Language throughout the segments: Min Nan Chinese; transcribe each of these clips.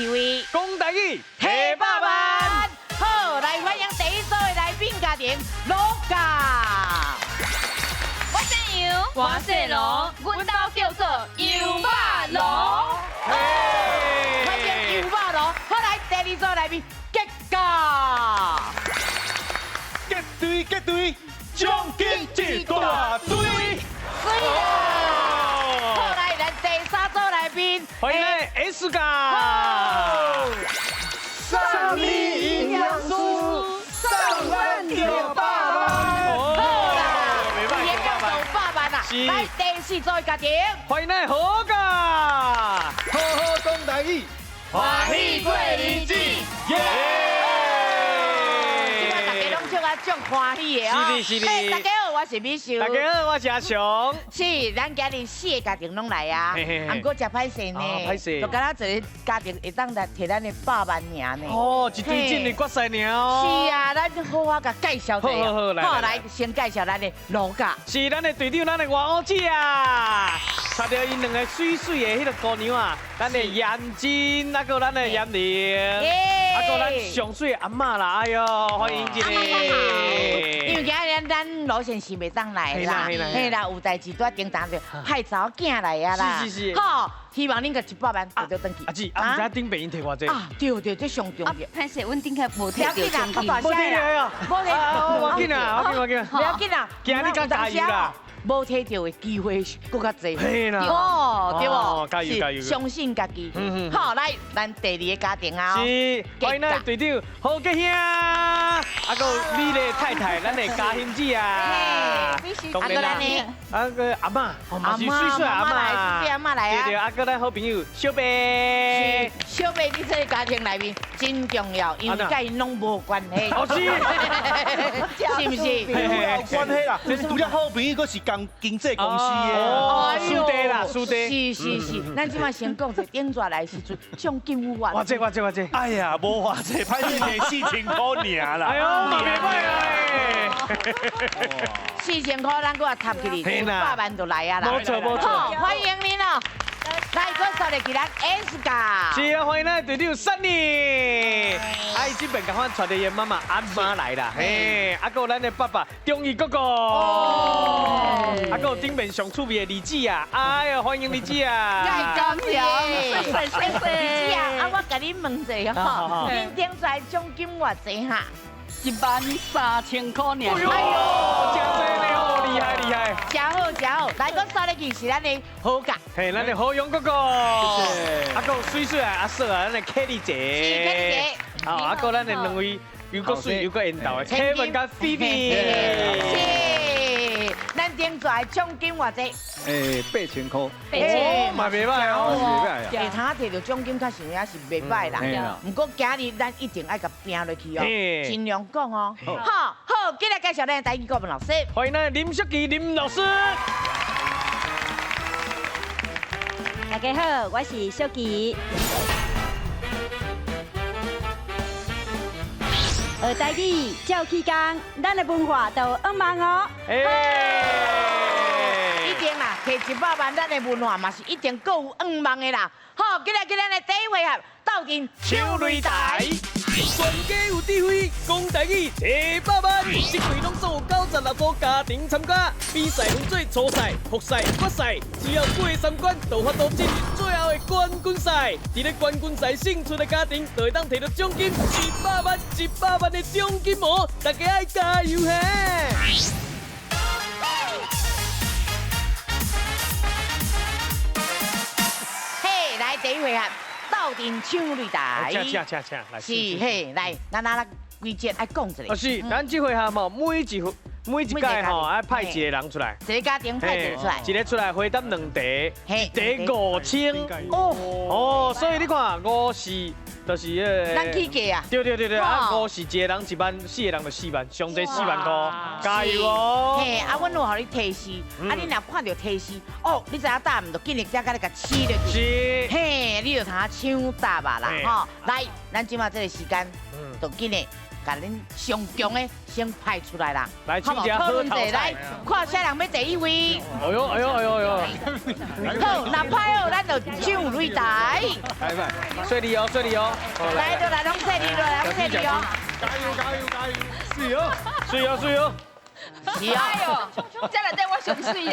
智慧，講台語，提百萬。好，來歡迎第一組的來賓家庭羅家。我姓楊，我姓羅，阮兜叫做楊肉爐。歡迎楊肉爐。好，來第二組來賓結家。結對結對，獎金一大堆。媠啦！好，來咱第三組來賓，歡迎咱 S 家。送你營養師，送咱著百萬。好啦，袂歹。營養到百萬啦。來第四組的家庭，歡迎咱何家。好好講台語，歡喜過日子，耶！這擺大家攏笑啊，足歡喜的哦。是的，是的。嘿，大家好，我是美秀。大家好，我是阿雄。是，咱今日四个家庭攏來啊，啊，毋過誠歹勢呢，歹勢，就敢若一個家庭會當來提咱的百萬爾呢。哦，一堆進入決賽爾哦。是啊，咱好好共介紹一下。好好好，來好來，先介紹咱的羅家。是咱的隊長，咱的外母姊啊，帶著𪜶兩个媠媠的彼个姑娘啊，咱的顏真，啊，閣咱的嚴玲，啊，閣咱上媠的阿嬤啦，哎喲，歡迎一個。因為今日咱羅先生袂當來啦，嘿啦，有代誌拄仔頂當就派查某囝來啊啦。是是是。好，希望恁個一百萬摕著轉去。阿姊，啊，毋知頂邊𪜶摕偌濟？啊，對對，這上重要。歹勢，阮頂下無摕著獎金。無摕著啊！無摕，無要緊啊，無要緊，無要緊啊。驚你講加油啦！無摕著的機會閣較濟。嘿啦。哦，對無？加油加油！相信家己。好，來，咱第二个家庭啊。是，歡迎咱隊長何杰兄，啊，閣有美麗太太，咱的嘉欣姊啊。啊，閣咱的啊個阿嬤，嘛是媠媠阿嬤，阿嬤來啊。對對，啊，閣咱好朋友小白。小白佇這个家庭內面真重要，因為佮𪜶攏無關係。哦，是，是毋是？有關係啦，除了好朋友，閣是共經紀公司的。哦，師弟啦，師弟。是是是，咱這擺先講者，頂轉來時陣獎金有偌濟？偌濟偌濟偌濟。哎呀，無偌濟，歹勢提4000塊爾啦。哎喲，嘛袂歹啊。 4000塊，咱閣來插起去，一百萬就來啊啦。無錯無錯。好，歡迎恁哦。來，閣煞入去咱 S 家。是啊，歡迎咱隊長 Sunny。啊，伊這邊共款帶著伊的媽媽阿媽來啦，嘿，啊，閣有咱的爸爸中義哥哥。哦。啊，閣有頂面上趣味的李姊啊，哎呦，歡迎李姊啊。感謝，謝謝謝謝。李姊啊，啊，我共你問一下吼，恁頂次獎金偌濟哈？1萬3000塊爾。哎喲，誠濟呢哦，厲害厲害。誠好誠好，來，閣煞入去是咱的何家。嘿，咱的何勇哥哥。啊，閣有媠媠的阿嫂啊，咱的凱莉姐。是凱莉姐。好，啊，閣咱的兩位又閣媠又閣緣投的凱文佮菲菲。是，咱頂次獎金偌濟？8000塊。8000。嘛袂歹哦。袂歹啊。下趟摕著獎金，確實也是袂歹啦。毋過今日咱一定愛共拼落去哦，盡量講哦。好，好，今日介紹咱的台語國文老師。歡迎咱林淑琪林老師。大家好，我是淑琪。學台語，照起工，咱的文化就有望哦。一定啦，摕100萬，咱的文化嘛是一定閣有望的啦。好，今日今日的第一回合，鬥陣搶擂台，全家有智慧，講台語提百萬，這回攏總有96組家庭參加，比賽分做初賽、複賽、決賽，只要過三關，就有法度進入最後的冠軍賽。佇咧冠軍賽勝出的家庭，就會當提著獎金一百萬、一百萬的獎金哦！大家愛加油嘿！嘿，來第一回合。鬥陣搶擂台，請請請請，來，是嘿，來，咱咱規則愛講一下。哦是，咱這回合吼，每一屆吼愛派一個人出來，一個家庭派一個出來，一個出來回答兩題，一題5000，哦哦，所以你看五四就是彼个。咱起價啊！對對對對，啊五是一個人1萬，四個人就4萬，上濟4萬塊，加油哦！嘿，啊，阮有予你提示，啊，你若看著提示，哦，你知影答案，就緊來遮共你共試落去。是。嘿，你就通搶答啊啦，吼！來，咱這馬這个時間，就緊來共恁上強的先派出來啦。來，好無？討論討論者來，看啥人欲第一位。哎喲哎喲哎喲哎喲！好，若派好，咱就上擂台。來來，順利哦，順利哦。來，就來，攏順利，來，攏順利哦。加油加油加油！是哦，水哦水哦。是哦，這內底我上媠了。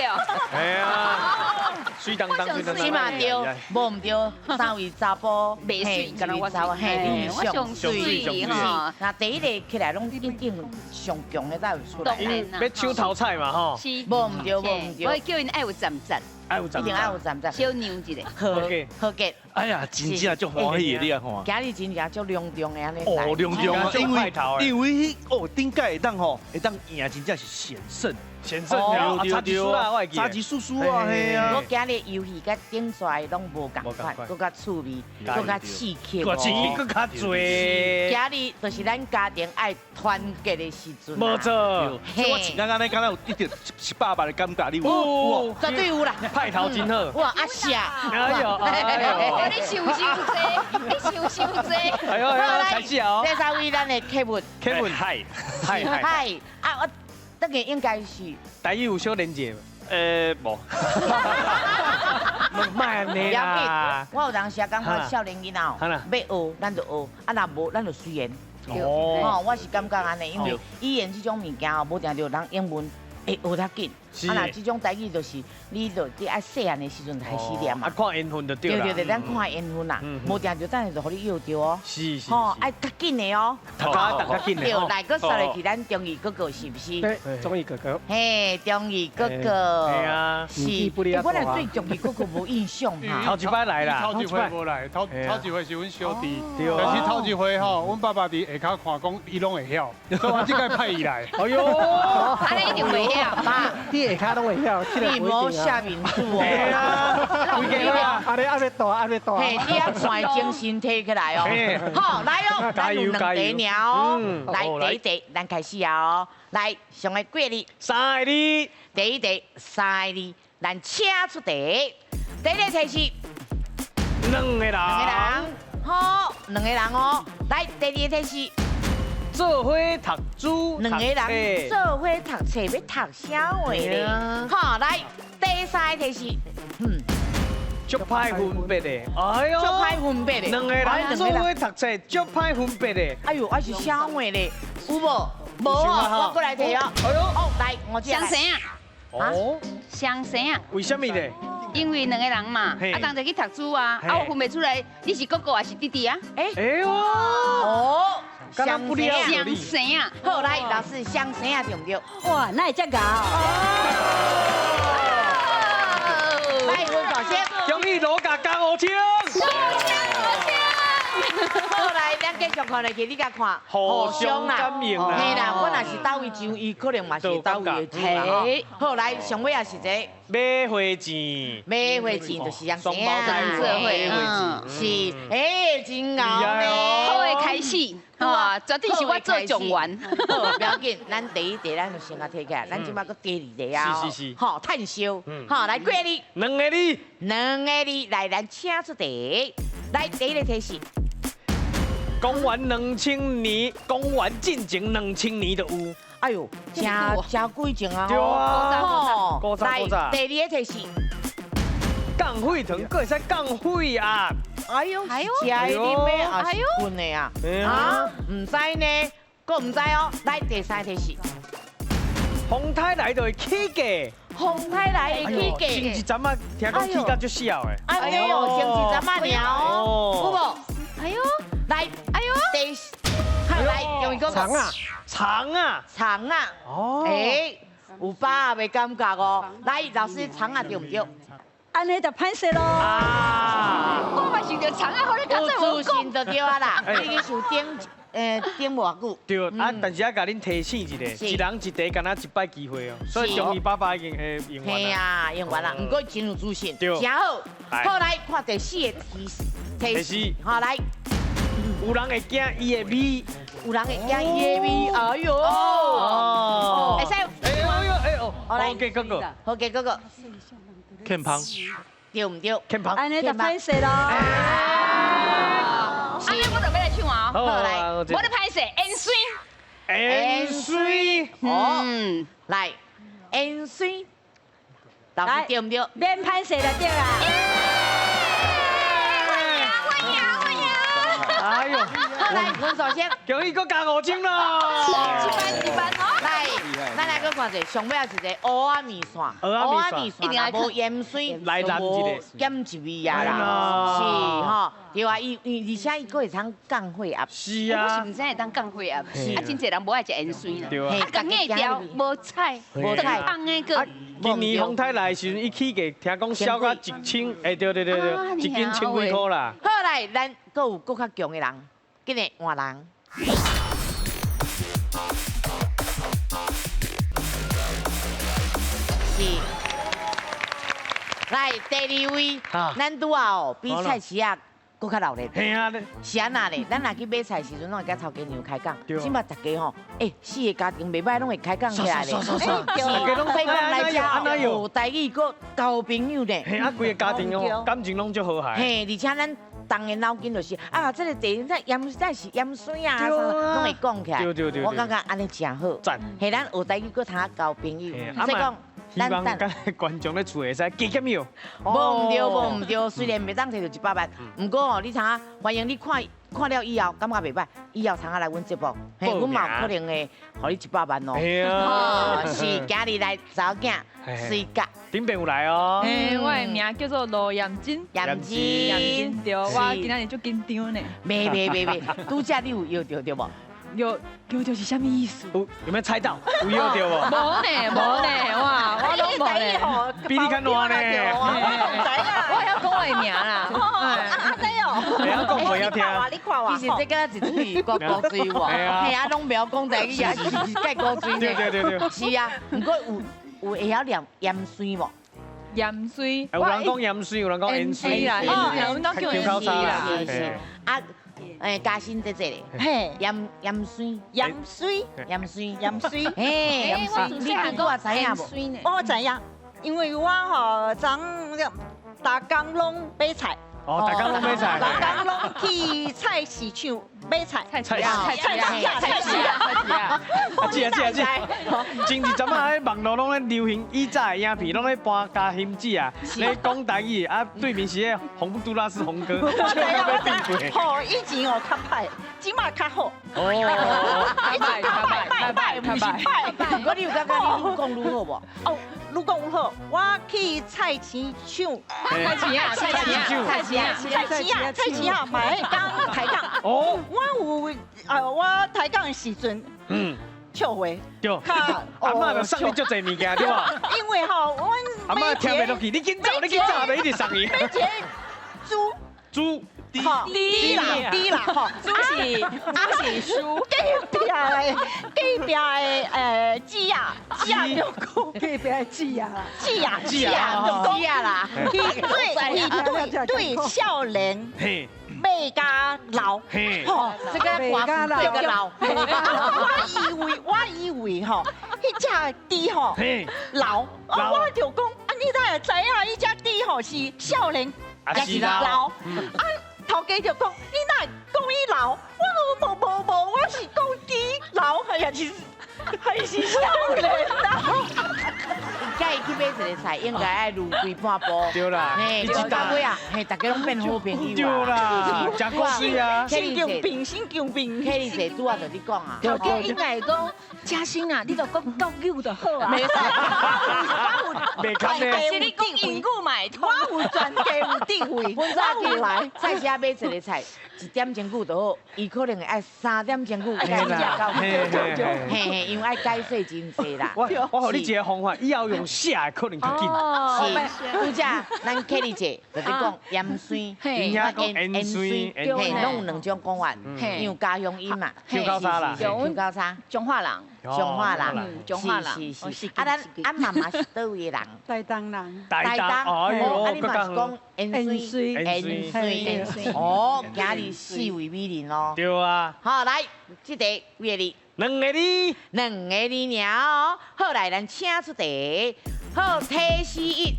哎呀，媠當當，媠當當。是嘛對，無毋對，三位查埔袂媠，一位查某嘿，你上媠吼。那第一个起來攏一定上強的才會出來。欲搶頭彩嘛吼。是。無毋對，無毋對。我會叫𪜶愛有站站。愛有站，一定愛有站站。小讓一下。好，好嘅。哎呀，真正足歡喜的，你來看。今日真正足隆重的按呢。哦，隆重啊，因為因為哦，頂屆會當吼，會當贏，真正是險勝。險勝啊！差一輸啦，我會記。差一輸輸啊，嘿啊。我今日遊戲佮頂跩攏無仝款，閣較趣味，閣較刺激，閣刺激，閣較濟。今日就是咱家庭愛團結的時陣。無錯。所以我穿剛剛呢，敢若有一點100萬的感覺，你有？有，絕對有啦。派頭真好。哇，阿霞。哎呦，哎呦。你想傷濟，你想傷濟。哎呦，開始啊！第三位咱的客戶。客戶，嗨，嗨嗨，啊我。這個應該是台語有小連結無？無。莫按呢啦！我有當時感覺少年囡仔哦，欲學咱就學，啊若無咱就隨緣。哦，我是感覺按呢，因為語言這種物件哦，無定著人英文會學較緊。啊，若這種台語就是你就佇愛細漢的時陣開始念嘛。啊，看緣分就對啦。對對對，咱看緣分啦，無定著等下就予你囂著哦。是是。吼，愛較緊的哦。讀較讀較緊的。對，來，閣煞落去咱中義哥哥是毋是？對，中義哥哥。嘿，中義哥哥。對啊。是。我來對中義哥哥無印象哈。頭一擺來啦。頭一回無來，頭頭一回是阮小弟。但是頭一回吼，阮爸爸佇下跤看講，伊攏會曉，所以我這擺派伊來。哎喲，按呢一定袂曉。媽，佇下跤攏會曉，你無下面子哦。對啊，規家啊，按呢按呢大，按呢大。嘿，你啊看精神提起來哦。好，來哦，咱有兩題爾哦。來，第一題，咱開始啊哦。來，上個幾個字？三個字。第一題三個字，咱請出題。第一個提示。兩個人。兩個人。好，兩個人哦。來，第二個提示。做伙讀書，兩個人做伙讀冊，欲讀啥話咧？好，來，第三個提示，足歹分別的，哎喲，足歹分別的，兩個人做伙讀冊，足歹分別的。哎喲，啊是啥話咧？有無？無哦，我過來提哦。哎喲，哦，來，我這相生啊。哦，相生啊。為啥物咧？因為兩個人嘛，啊，同齊去讀書啊，啊，我分袂出來，你是哥哥還是弟弟啊？哎，哎喲，哦。相生相生啊！好，來，老師相生啊，對毋對？哇，哪會遮𠢕？來，阮大師，恭喜羅家江湖青。好，來，咱繼續看落去，你共看，互相感應啦。嘿啦，我若是佗位上，伊可能嘛是佗位的上啦吼。好，來，上尾也是這個。買花錢，買花錢就是雙雙胞胎做伙，是，哎，真𠢕呢。好的開始，哇，絕對是我做狀元。好，不要緊，咱第一題咱就先共提起來，咱這擺閣第二題啊。是是是。好，趁燒，好，來幾个字？兩個字。兩個字，來，咱請出題。來，第一個提示。公元2000年，公元進前2000年就有。哎喲，真真久以前啊！對啊，古早古早。來，第二個提示。降血糖，閣會使降血壓。哎喲，食的啉的抑是睏的啊？啊，毋知呢，閣毋知哦。來，第三個提示。風颱來就會起價。風颱來會起價。前一陣仔聽講起價足痟的。哎喲，前一陣仔爾哦，有無？哎喲，來，哎喲，第，好來，用一個長啊，長啊，長啊，哦，哎，有把握的感覺哦。來，老師，長啊對毋對？按呢就歹勢囉。我嘛想著長啊，予你較早有自信就對啊啦。你去想頂，頂偌久？對，啊，但是愛共恁提醒一下，一人一題，敢若一擺機會哦。所以終於爸爸已經用完啦。啊，用完啦。毋過真有自信，對，真好。好，來看第四個提示，提示，好來。有人會驚伊的味，有人會驚伊的味，哎喲，哦，會使，哎呦哎呦，好來，好給哥哥，好給哥哥，欠芳，對毋對？欠芳，按呢就歹勢囉。按呢我就欲來唱啊，好來，我咧歹勢，緣孫。芫荽。哦，來，芫荽，老師對毋對？免歹勢就對啦。哎呦，好來，阮首先，恭喜閣加5000咯。一萬哦。來，咱來閣看者，上尾仔一個蚵仔麵線，蚵仔麵線，若無芫荽，來南一個，減一味啊啦，是吼，對啊，伊而且伊閣會通降血壓。是啊，我是毋知會當降血壓，啊，真濟人無愛食芫荽啦，對啊，啊，共硬調無菜，無菜，放的閣。今年風颱來的時陣，伊起價聽講燒到1000，哎，對對對對，一斤千幾箍啦。好來，咱閣有閣較強的人，緊來換人。是，來第二位，咱拄仔哦，比菜市仔閣較鬧熱。嘿啊，是按怎咧？咱若去買菜時陣，攏會佮頭家娘開講。這擺大家吼，欸，四个家庭袂䆀，攏會開講起來咧。是，所以講來遮學台語，閣交朋友咧。嘿啊，規個家庭哦，感情攏足和諧。嘿，而且咱同的腦筋就是啊，這個地這芫荽是芫荽啊，攏會講起來。對對對。我感覺按呢誠好。讚。嘿，咱學台語閣通交朋友。所以講。希望咱觀眾咧厝會使加減藥。無毋對，無毋對，雖然袂當摕著100萬，毋過哦，你知影，歡迎你看看了以後，感覺袂䆀，以後通仔來阮節目，嘿，阮嘛有可能會予你100萬哦。嘿啊，是，今日來查某囝，水甲。頂邊有來哦。嘿，我的名叫做羅艷珍。艷珍。艷珍，對，我今仔日足緊張呢。袂袂袂袂，拄才你有搖著對無？搖搖著是啥物意思？有有沒有猜到？有搖著無？無呢，無呢，哇，我攏無呢。比你較爛呢。我會曉講我的名啦。按呢哦。會曉講，袂曉聽。你看我，其實這敢若一對國古錐喎。嘿啊，攏袂曉講台語啊，是蓋古錐呢。對對對對。是啊，毋過有有會曉念芫荽無？芫荽。有人講芫荽，有人講芫荽啦，阮兜叫芫荽啦。是是。啊。欸，嘉欣姐姐咧，嘿，芫芫荽，芫荽，芫荽，芫荽，嘿，你我知影無？我知影，因為我吼昨逐工攏買菜。哦，逐工攏買菜。逐工攏去菜市場買菜。菜市啊，菜市啊，菜市啊。啊，是啊，是啊，是啊。前一陣仔喺網路攏咧流行以早的影片，攏咧搬加欣子啊，咧講台語啊，對面是彼洪都拉斯洪哥。我知影，我知。吼，以前哦較歹，這馬較好。哦。以前較歹，歹歹，毋是歹。不過你有感覺你愈講愈好無？哦，愈講愈好。我去菜市場。菜市啊，菜市啊，菜市啊，菜市啊，菜市啊，嘛彼工抬槓。哦。我有啊，我抬槓的時陣，笑話。對。阿嬤就送你足濟物件，對無？因為吼，阮阿嬤聽袂落去，你緊走，你緊走，就一直送伊。買一个豬。豬。豬啦，豬啦，吼。豬是豬是豬。隔壁的隔壁的雞仔，雞仔就講隔壁的雞仔，雞仔，雞仔，雞仔啦。伊對對對少年。買甲老，吼，這個寡婦這個老。我以為吼，彼隻豬吼老，我就講，啊你哪會知影？彼隻豬吼是少年，也是老。啊，頭家就講，你哪會講伊老？我講無無無，我是講豬老，還是還是少年啊？佮伊去買一个菜，應該愛攄規半步。對啦，嘿，到尾啊，嘿，大家攏變好朋友。對啦，誠古錐啊。神經病，神經病。凱莉姐拄仔就你講啊。頭家應該會講，嘉欣啊，你著講國語就好啊。袂使，我有全家是你講英語嘛會通。我有全家有智慧。阮早起來菜市仔買一个菜，一點鐘久就好，伊可能會愛3點鐘久才食到。嘿嘿，因為愛解說真濟啦。我我予你一个方法，以後用寫的可能較緊。是，拄才咱凱莉姐就咧講芫荽，芫荽，嘿，攏有兩種講法，因為家鄉音嘛。口交啦，口交差。彰化人，彰化人，彰化人，是是是。啊，咱啊媽媽是佗位的人？台東人。台東，哎呦，啊你嘛是講芫荽，芫荽，芫荽。哦，今日四位美人哦。對啊。好，來，這題幾个字？兩个字。兩个字爾哦。好，來，咱請出題。好，提示一，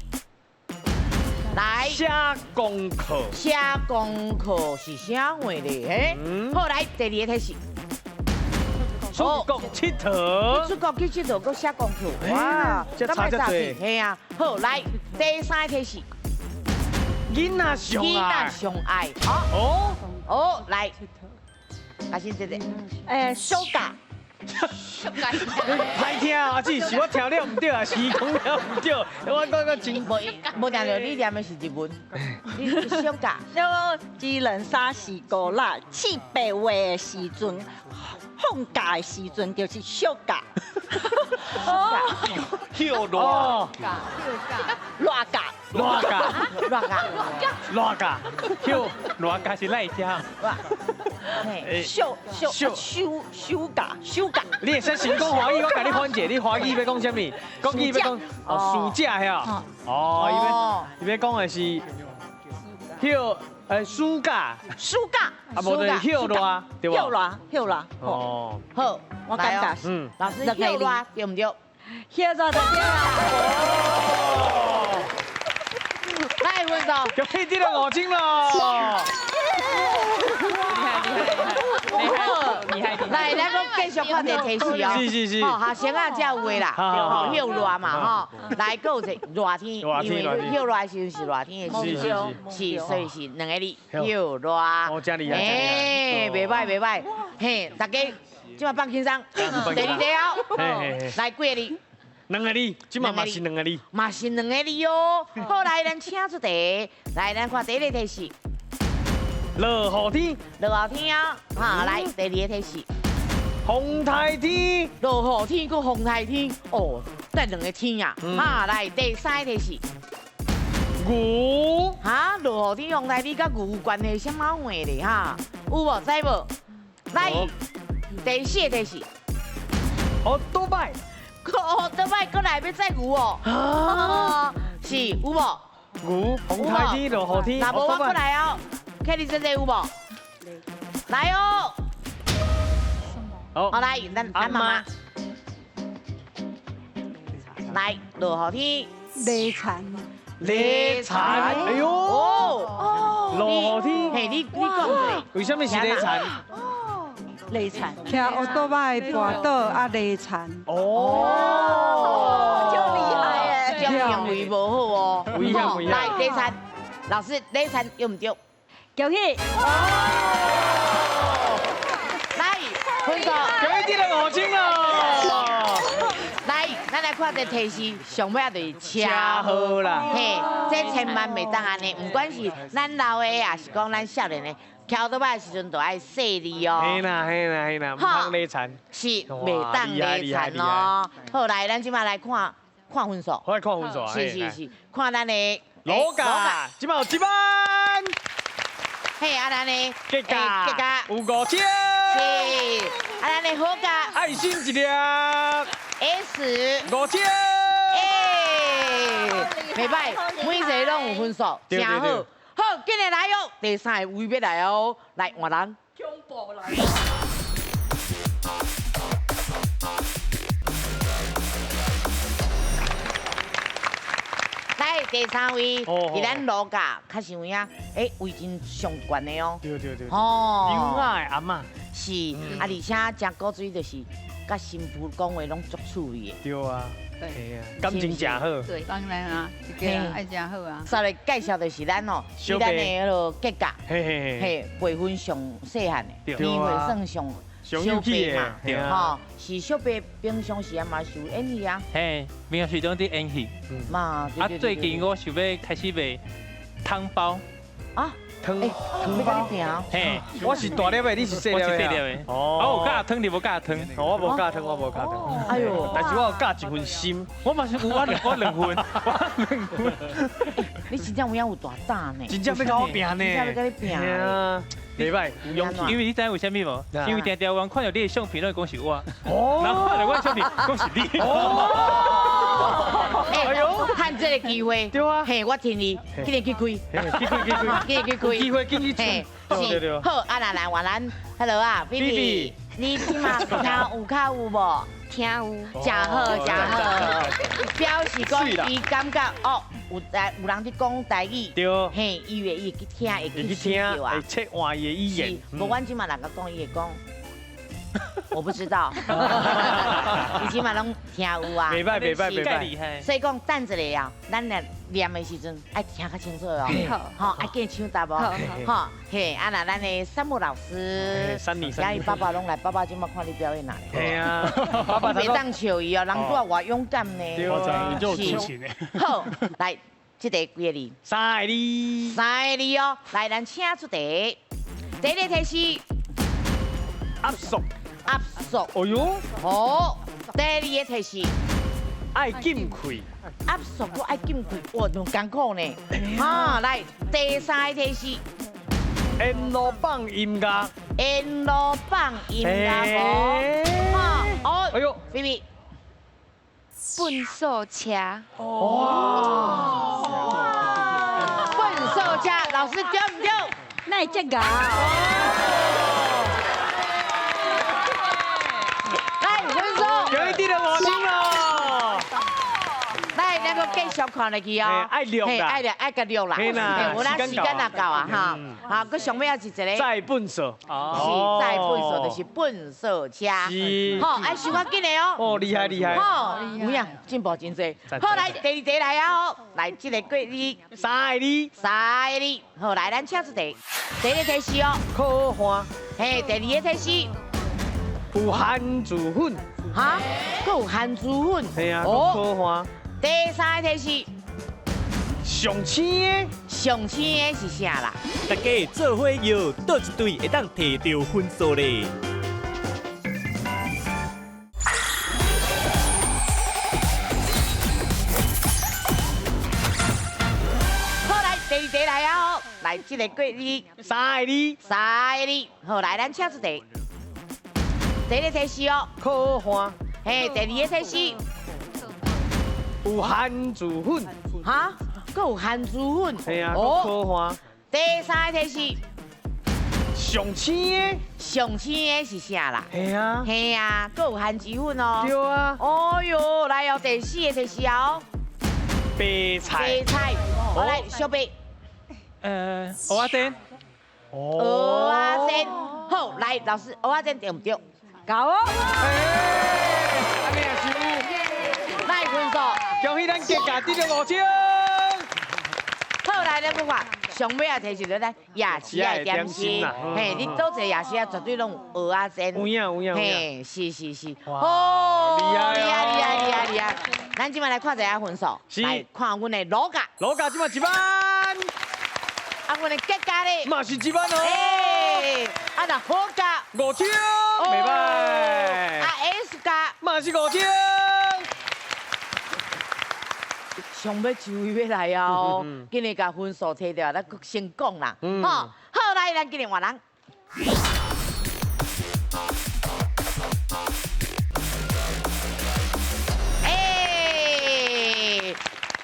來。寫功課。寫功課是啥貨咧？嘿。好，來，第二个提示。出國𨑨迌。出國去𨑨迌，閣寫功課，哇，這差這濟。嘿啊，好，來第三個提示，囡仔上愛。囡仔上愛。哦哦，來，阿新姐姐，暑假。歹聽啊，阿姊，是我聽了毋對，還是伊講了毋對？我感覺真無聽著，你念的是日文。你暑假。那個一兩三四五六七八月的時陣，放假的時陣就是暑假。休熱。熱假。熱假。熱假。熱假。休熱假是哪一家？暑暑暑暑假暑假。你會使先講華語，我共你翻者。你華語欲講啥物？國語欲講哦，暑假遐。哦，伊欲講的是休暑假。暑假。啊，無就是休熱，對無？休熱，休熱。哦。好，我感覺。嗯。老師，休熱對毋對？休熱就對啦。來，分數。恭喜得了5000咯。來，咱閣繼續看一個提示哦。是是是。吼，學生啊，才有的啦。吼，歇熱嘛，吼。來，閣有一個熱天，因為歇熱的時陣是熱天的時陣，是，所以是兩個字，歇熱。哦，真厲害，哎，袂歹袂歹，嘿，大家這馬放輕鬆。第二題哦，來幾個字？兩個字，這馬嘛是兩個字。嘛是兩個字哦。好，來，咱請出題，來，咱看第一個提示。落雨天，落雨天啊！哈，來第二個提示，風台天，落雨天閣風台天，哦，這兩個天啊！哈，來第三個提示，牛，哈，落雨天、風台天佮牛有關係啥物話咧？哈，有無？知無？來，第四個提示，哦，倒擺，哦，倒擺，閣來欲再牛哦，是有無？牛，風台天、落雨天，若無我閣來哦。看你這個有無？來哦！好，來，咱媽媽，來，落雨天，犁田，犁田，哎呦，落雨天，嘿，你講一下，為什麼是犁田？犁田，騎烏多擺跋倒啊，犁田。哦，就厲害耶！這種行為無好哦。來，犁田，老師，犁田對毋對？恭喜！來，分數，恭喜得了5000咯！來，咱來看這提示，上尾就是車禍啦。嘿，這千萬袂當按呢，不管是咱老的，也是講咱少年的，騎倒擺的時陣就愛細膩哦。嘿啦嘿啦嘿啦，毋通犁田。是，袂當犁田哦。好，來，咱這擺來看看分數。我來看分數啊！是是是，看咱的羅家，這擺有1萬。嘿，啊，咱的結家，結家有5000，是，啊，咱的好家，愛心一粒，S 5000，哎，袂歹，每一個攏有分數，真好，好，緊來來哦，第三個位欲來哦，來換人。恐怖來。來第三位，佇咱羅家較是有影，哎，位真上懸的哦。對對對。哦。優雅的阿嬤。是，啊，而且真古錐就是，佮新婦講話攏足趣味的。對啊。對啊。感情誠好。對，當然啊，這個愛誠好啊。再來介紹就是咱哦，是咱的彼个結家，嘿嘿嘿，輩分上細漢的，年歲算上。小伯嘛，吼，是小伯平常時嘛是有演戲啊。嘿，平常時攏佇演戲。嘛，啊，最近我想欲開始賣湯包。啊，湯包。嘿，我是大粒的，你是細粒的。我是細粒的。哦，有加湯，你無加湯。我無加湯，我無加湯。哎呦，但是我有加一份心。我嘛是有，我兩份，我兩份。你真正有影有大膽呢？真正欲共我拚呢？真正欲共你拚。袂歹，有勇氣。因為你知影為啥物無？因為定定有人看著你的相片，攏會講是我。哦。然後看著我的相片，講是你。哦。哎呦，趁這個機會。對啊。嘿，我聽你，緊去開。去開去開。緊去開。機會緊去嘿。是。好，啊，來來，換咱，Hello 啊，菲菲，你這馬聽有較有無？聽有。真好，真好。表示講，伊感覺哦，有人佇講台語，對，嘿，伊會去聽，會去聽，會切換伊的語言。無，阮這馬人共講，伊會講。我不知道，伊这马拢听有啊。袂歹袂歹袂歹。厉害。所以讲等一下啊，咱来念的时阵爱听较清楚哦。好，爱记抢答哦。好，嘿，啊那咱的山姆老师，嘉义爸爸拢来，爸爸这马看你表演哪咧？嘿啊，爸爸袂当笑伊哦，人拄仔偌勇敢呢。是。好，来，这题几个字？三个字。三个字哦，来，咱请出题。第一个提示。压缩。压缩。哎呦。好，第二个提示。爱禁气。压缩阁爱禁气，哇，真艰苦呢。好，来，第三个提示。沿路放音乐。沿路放音乐。好，哦，哎呦，菲菲。粪扫车。哇！粪扫车，老师对不对？那会这个？来，分数。有一点的五星哦。来，咱阁继续看落去哦。爱录啦，爱录，爱共录啦。有咱时间也够啊，哈。好，阁上尾仔是一个。再粪扫。是再粪扫，就是粪扫车。是。好，爱想较紧的哦。哦，厉害厉害。好，有影进步真济。好，来第二题来啊！来，这个过字。三个字。三个字。好，来，咱请出题。第一个提示哦。可汗。嘿，第二个提示。有番薯粉。哈？阁有番薯粉。嘿啊，可汗。第三个提示。上青的。上青的是啥啦？大家做伙摇，佗一队会当提著分数咧？好，来，第二题来啊！来，这个过字。三个字。三个字。好，来，咱请出题。第一个提示哦。可汗。嘿，第二个提示。有番薯粉。哈？阁有番薯粉。嘿啊，可汗。第三个提示。上青的。上青的是啥啦？嘿啊。嘿啊，阁有番薯粉哦。对啊。哦哟，来哦，第四个提示哦。白菜。白菜。好，来，小白。蚵仔煎。蚵仔煎。好，来，老师，蚵仔煎对不对？够哦。按呢也是有。来分数。恭喜咱杰家得到5000。好，来，咱不看，上尾仔提示就咱夜市仔的点心。嘿，你佗一个夜市仔绝对拢有蚵仔煎。有影有影。嘿，是是是。哦，厉害厉害厉害厉害！咱这摆来看一下分数。来看阮的罗家。罗家这摆1万。啊，阮的杰家咧。嘛是1万哦。啊，那好家。5000，袂歹。啊，S 家。嘛是5000。上尾一位欲来啊！哦，今日共分数提著，咱阁先讲啦。吼，好来，咱今日换人。欸，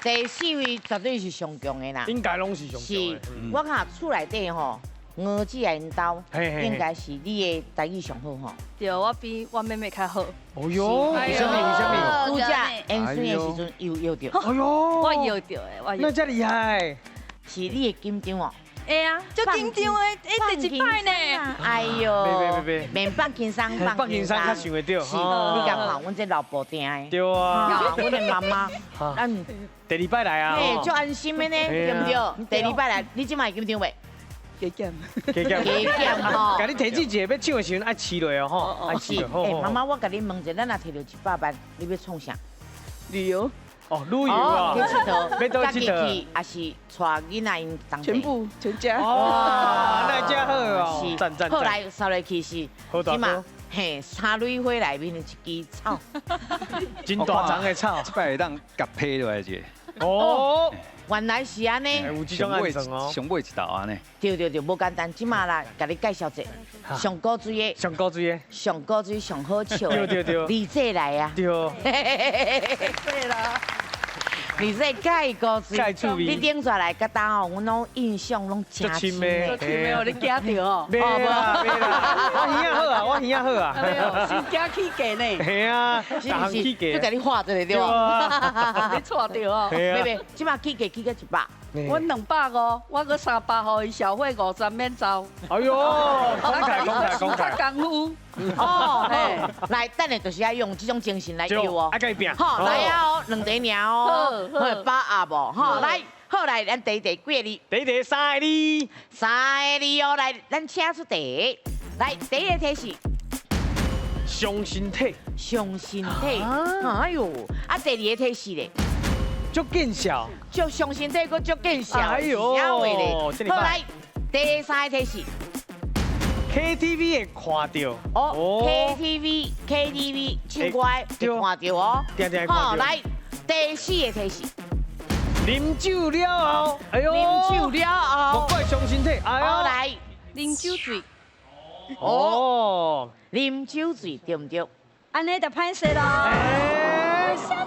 第四位绝对是上强的啦。应该拢是上强的。是，我看厝内底吼，娥姐的𪜶兜，应该是你的台语上好吼。对，我比我妹妹较好。哦哟，为什么？为什么？拄则演选的时阵又摇著。哎呦，我摇著的，我。那遮厉害。是你会紧张哦？会啊，足紧张的，欸，第一摆呢。哎呦，免放轻松，放轻松较想会著。是，你共看，阮这老婆定的。对啊。阮的妈妈，咱第二摆来啊。嘿，足安心的呢，对不对？第二摆来，你这摆会紧张袂？加减，加减，加减吼！共你提醒一下，欲唱的时阵爱试落哦吼，爱试落。欸，妈妈，我共你问一下，咱若提著100万，你欲创啥？旅游。哦，旅游啊，去𨑨迌，欲佗去佗？抑是带囡仔𪜶同齐？全部全家。哦，那遮好哦。是。赞赞。后来扫落去是，起码嘿，三蕊花内面的一支草，真大丛的草。这摆会当共批落来一个。哦。原来是按呢，有这种案算哦，上尾一道按呢。对对对，无简单，这马啦，共你介绍一下，上古水的，上古水的，上古水上好笑的，对对对，李济来啊，对。对啦。你这盖高嘴，盖趣味你顶出来，甲当吼，阮拢印象拢真深的。深的哦，你惊著哦。袂啦袂啦，我耳仔好啊，我耳仔好啊。哎呦，先惊起价呢。嘿啊，是不是？起价。就共你画一个对无？你错著哦。袂袂，这马起价起到100。阮250，我阁300，予伊小费50免走。哎呦，慷慨慷慨慷慨。功夫。哦，来，等下就是爱用这种精神来游哦。爱共伊拼。好，来啊哦，两题尔哦，好，把握无？吼，来，好来，咱第一题几个字？第一题三个字。三个字哦，来，咱请出题。来，第一个题是伤身体。伤身体。哎呦，啊，第二个题是咧。足见笑，足伤身体，阁足见笑，哎呦，好来，第三个题是 KTV 会看著哦，KTV KTV 唱歌会看著哦，定定看著。来，第四个题是啉酒了后，哎呦，啉酒了后，莫怪伤身体，哎呦，来，啉酒醉，哦，啉酒醉对毋对？按呢就歹势咯。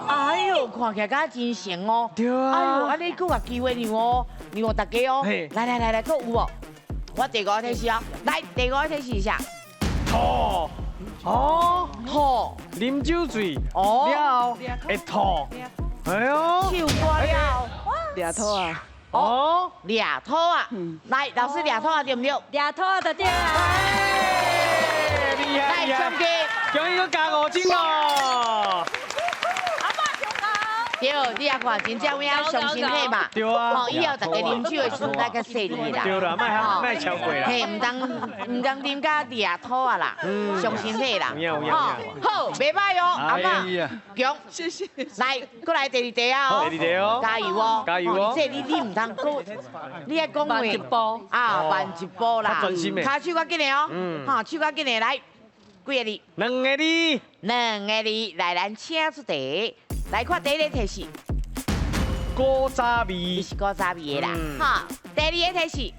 哎呦，看起来敢真诚哦。对啊。哎呦，按呢阁有机会让哦，让大家哦。来来来来，阁有无？我第五个提示哦，来，第五个提示一下。吐。哦。吐。啉酒醉。哦。了后会吐。哎呦。唱歌了。掠吐啊。哦。掠吐啊。来，老师掠吐啊，对毋对？掠吐啊，就对啊。厉害厉害。恭喜阁加5000哦！对，你也看，真正有影伤身体嘛。对啊。吼，以后大家啉酒的时阵爱较细腻啦。对啦，莫莫超过啦。嘿，毋通毋通啉甲掠吐啊啦，伤身体啦。有影有影。好，袂歹哦，阿嬷，强。谢谢。来，过来第二题啊哦。第二题哦。加油哦。加油哦。这你你毋通讲，你爱讲话。慢一步。啊，慢一步啦。专心的。跤手较紧的哦。嗯。哈，手较紧的来，几个字？两个字。两个字，来，咱请出题。来看第一个提示，古早味，是古早味的啦。哈，第二个提示，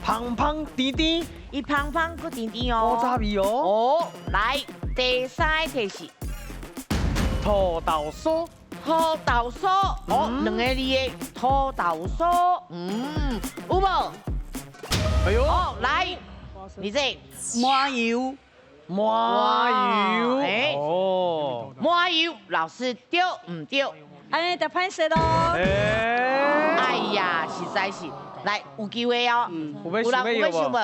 芳芳甜甜，伊芳芳阁甜甜哦。古早味哦。哦，来，第三个提示，土豆酥，土豆酥，哦，两个字的土豆酥，嗯，有无？哎呦，来，你这麻油。麻油，哎，哦，麻油，老师对毋对？按呢就歹势咯。哎呀，实在是，来有机会哦，有人有想无？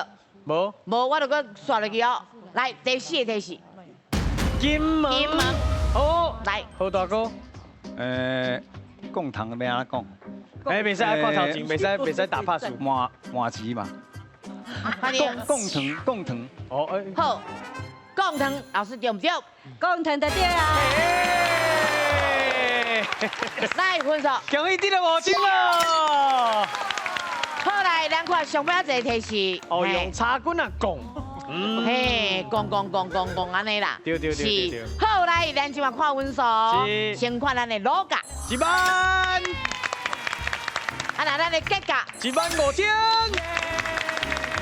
无，无，我就阁刷落去哦。来，第四个提示，金门，金门，好，来，何大哥，讲糖欲按怎讲？哎，袂使爱看头前，袂使袂使打 pass，麻麻糍嘛。贡糖，贡糖。哦，哎，好。贡糖，老师对毋对？贡糖就对啊！来分数，恭喜得了5000咯！好来，咱看上尾一个提示。哦，用茶棍啊贡，嘿，贡贡贡贡贡按呢啦。对对对对。好来，咱这马看分数，先看咱的卤价。一万。啊，那咱的结价。15000。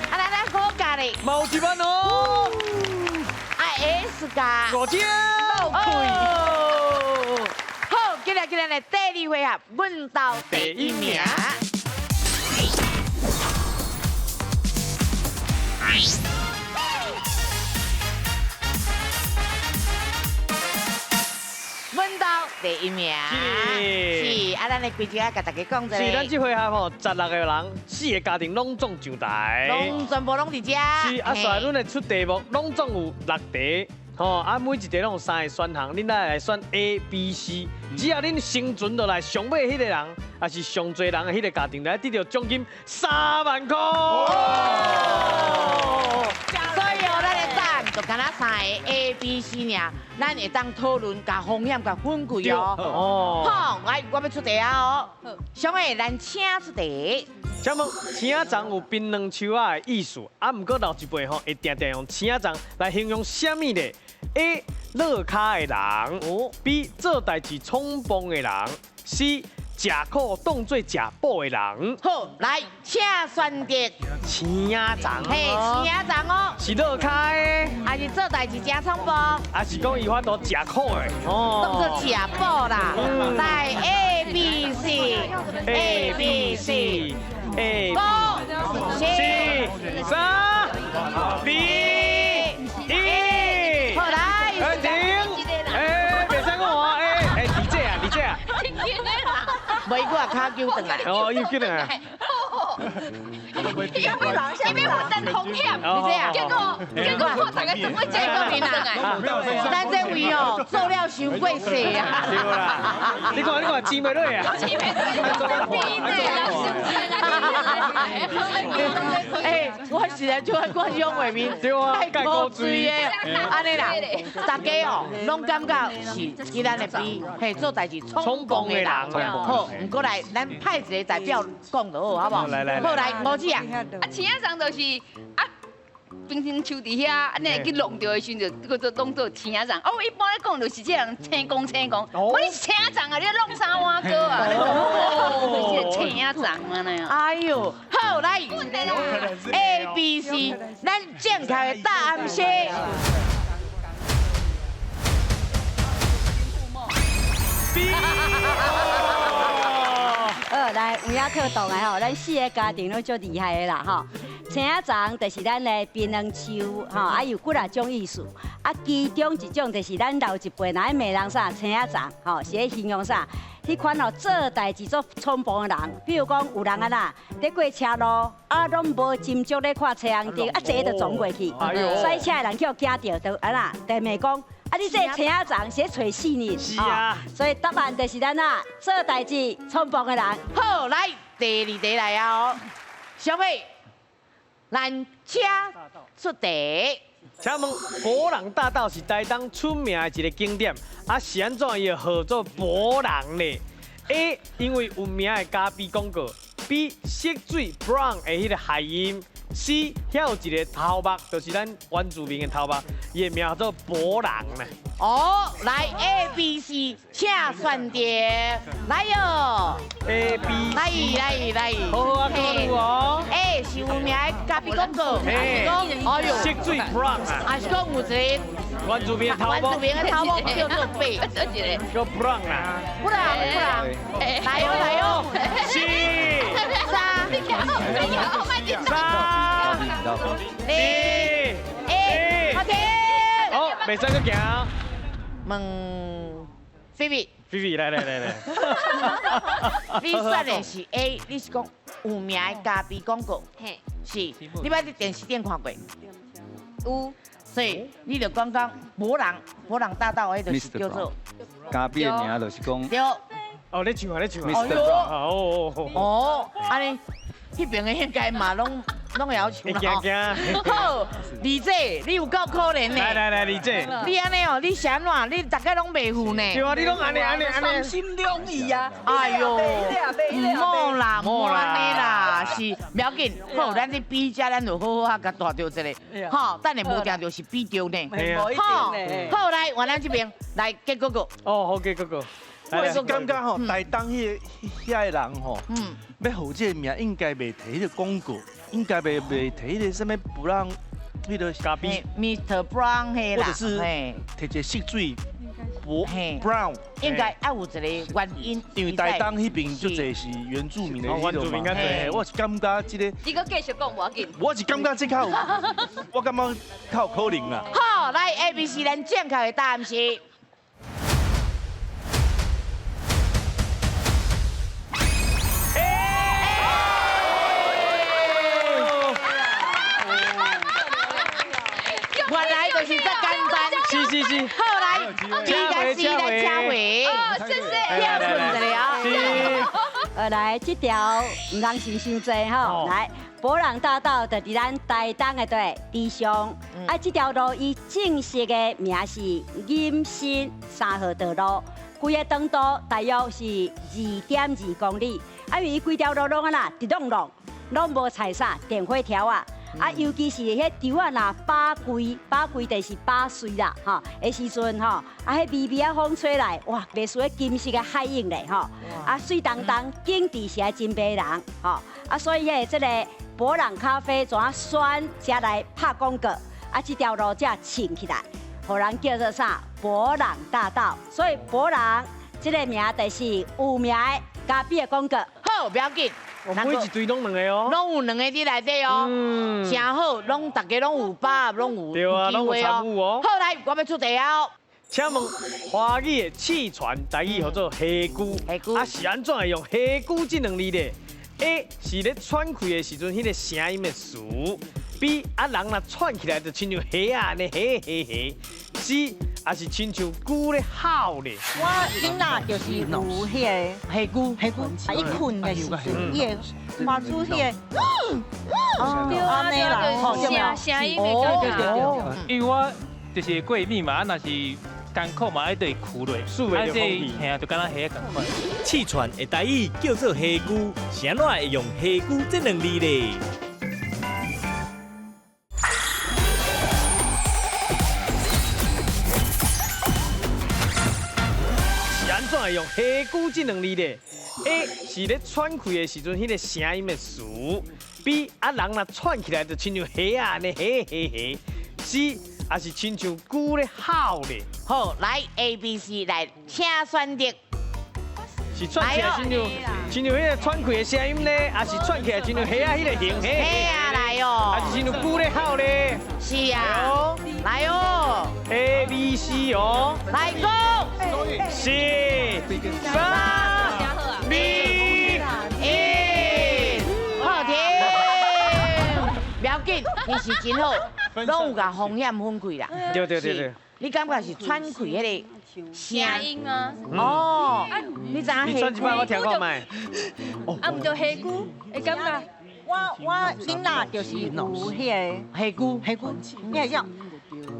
啊，那咱好价咧。嘛有1万哦。 S 价5000，好，今日今日的第二回合，阮兜第一名。阮兜第一名，是啊，咱的规则啊，共大家讲一下。是，咱这回合吼，16个人，4个家庭拢总上台，拢全部拢伫遮。是啊，煞阮的出题目，拢总有6题，吼啊，每一题拢有3个选项，恁来来选 A、B、C，只要恁生存落来，上尾彼个人，也是上济人的彼个家庭，来得到奖金3万块。所以哦，咱的答案就干焦3个 A、B、C 尔，咱会当讨论、共风险、共分开哦。哦。好，来，我欲出题啊哦。小妹，咱请出题。请问青仔丛有槟榔树仔的意思，啊，毋过老一辈吼会定定用青仔丛来形容啥物咧？A. 落跤的人，B. 做代志冲动的人，C. 食苦當做食補的人。好，來，請選擇。青仔腸。嘿，青仔腸哦。是落跤的，還是做代誌誠衝暴？還是講伊法度食苦的？哦。當做食補啦。來，A B C A B C A 五、四、三、二、一。好來。停。哎，袂使講我，哎哎，李姐啊，李姐啊。袂過跤球轉來。哦，又轉來。伊要負擔風險，結果看大家怎麼這個面啊？咱這位哦，做了傷過細啊。對啦，你看你看，錢袂落啊。錢袂落，哎，我實在就愛看這種畫面，太古錐的，按呢啦，大家哦，攏感覺是彼咱的 B，嘿，做代誌衝動的人。好，毋過來，咱派一個代表講就好，好無？來來，好來，五姊啊，啊，青仔腸就是啊，平常樹佇遐，按呢去弄著的時陣，就叫做當做青仔腸。哦，一般咧講就是這人青公青公，我你是青仔腸啊，你弄啥碗糕啊？哦，就是青仔腸按呢。哎喲，好來，A B C，咱正確的答案是。B。來，有影課動的吼，咱四个家庭攏足厲害的啦吼。青仔腸就是咱的檳榔樹吼，啊有幾若種意思。啊，其中一種就是咱老一輩若愛罵人啥，青仔腸吼，是咧形容啥？彼款吼做代誌做衝動的人，比如講有人按怎，咧過車路啊，攏無斟酌咧看車紅燈，啊，坐就撞過去，賽車的人去予驚著，就按怎，就罵講。啊！你這個青仔腸是咧揣死呢？是啊，所以答案就是咱啊，做代誌衝動的人。好，來第二題來啊！小美，咱請出題。請問伯朗大道是台東出名的一個景點，啊是按怎伊會號做伯朗呢？A 因為有名的咖啡廣告，B 色水 brown 的彼个諧音。C，遐有一个頭目，就是咱原住民的頭目，伊的名叫做伯朗呢。哦，來 A B C，請選擇，來喲。 A B。來來來。好好啊，考慮哦。 A 是有名的咖啡廣告，還是講，哎喲，色水 brown 啊，還是講有一個原住民的頭目，原住民的頭目叫做白，叫 brown 啦。布朗布朗，來喲來喲。四。三。三。二、一，好停。好，袂使閣行。問菲菲，菲菲來來來來。你選的是 A，你是講有名的咖啡廣告，是，你捌佇電視頂看過？有。所以你就講講伯朗大道，彼就是叫做咖啡的名，就是講。對。哦，你唱啊，你唱啊。哦喲。哦，按呢，彼邊的應該嘛攏。攏會曉唱啦吼！好，李姐，你有夠可憐呢。來來來，李姐，你按呢哦，你是按怎？你逐家攏袂赴呢？對啊，你攏按呢按呢按呢。三心兩意啊！哎喲，毋好啦，毋好按呢啦，是袂要緊。好，咱這比這，咱就好好啊，共帶著一个。吼，等下無定著是比著呢。好，好來，換咱這邊來結哥哥。哦，好，結哥哥。我是感覺吼，台東彼遐个人吼，欲號這個名應該袂提彼个廣告，應該袂提彼个啥物布朗，彼个咖啡，Mr. Brown 彼啦，或者是提一个色水 Brown，應該愛有一個原因。因為台東彼邊足濟是原住民的彼個嘛，我是感覺這个。你閣繼續講無要緊。我是感覺這較有，我感覺較有可能啦。好，來 A、B、C，咱正確的答案是。原來就是這簡單。是是是。好來，B 佮 C 來請回。哦，謝謝。聽困一下哦。是。來，這條毋通想傷濟吼，來，伯朗大道就佇咱台東的對地上。啊，這條路伊正式的名是錦新3號道路，規个長度大約是2.2公里。啊，因為伊規條路攏按怎，直挵挵，攏無踩啥電火條仔。啊，尤其是彼树仔若饱开，饱开就是饱穗啦，吼的时阵吼，啊，彼微微仔风吹来，哇，袂输彼金色的海涌咧，吼，啊，媠当当，景致是爱真迷人，吼，啊，所以彼这个伯朗咖啡怎啊选遮来拍广告，啊，這條路才穿起來，予人叫做啥？伯朗大道。所以伯朗這個名就是有名的咖啡的廣告。好，不要緊。每一堆攏兩个哦，攏有兩个佇內底哦，誠好，攏大家攏有把握，攏有對啊，攏有參與哦。好，來，我欲出題哦。請問華語的氣喘台語號做氣龜，啊是按怎會用氣龜這兩字咧？A 是咧喘氣的時陣，彼個聲音的詞；B 啊人若喘起來就親像蝦仔按呢，嘿嘿嘿。C 也是親像龜咧吼咧。我囡仔就是有彼个氣龜，氣龜，啊伊睏的時陣，伊會發出彼個，對啊，對啊，聲聲音會感覺。因為我就是會過敏嘛，啊若是艱苦嘛，愛對跍落，啊這嘿就敢若蝦仝款。氣喘的台語叫做氣龜，是按怎會用氣龜這兩字咧？是按怎會用氣龜這兩字咧？A 是咧喘氣的時陣，彼個聲音的詞；B 啊人若喘起來就親像蝦仔按呢，嘿嘿嘿。C 也是親像龜咧吼咧。好，來 A、B、C 來，請選擇。是喘起來親像彼個喘氣的聲音咧，還是喘起來親像蝦仔彼個形？蝦仔來哦，還是親像龜咧吼咧？是啊，來哦，A、B、C 哦，來講，四、三、二、一，好停，不要緊，其實真好，攏有共風險分開啦。對對對對。你感覺是喘氣彼個聲音啊？哦，你知影？你喘一擺我聽看覓。啊，毋就氣龜，會感覺。我囡仔就是有彼個氣龜，氣龜，你會曉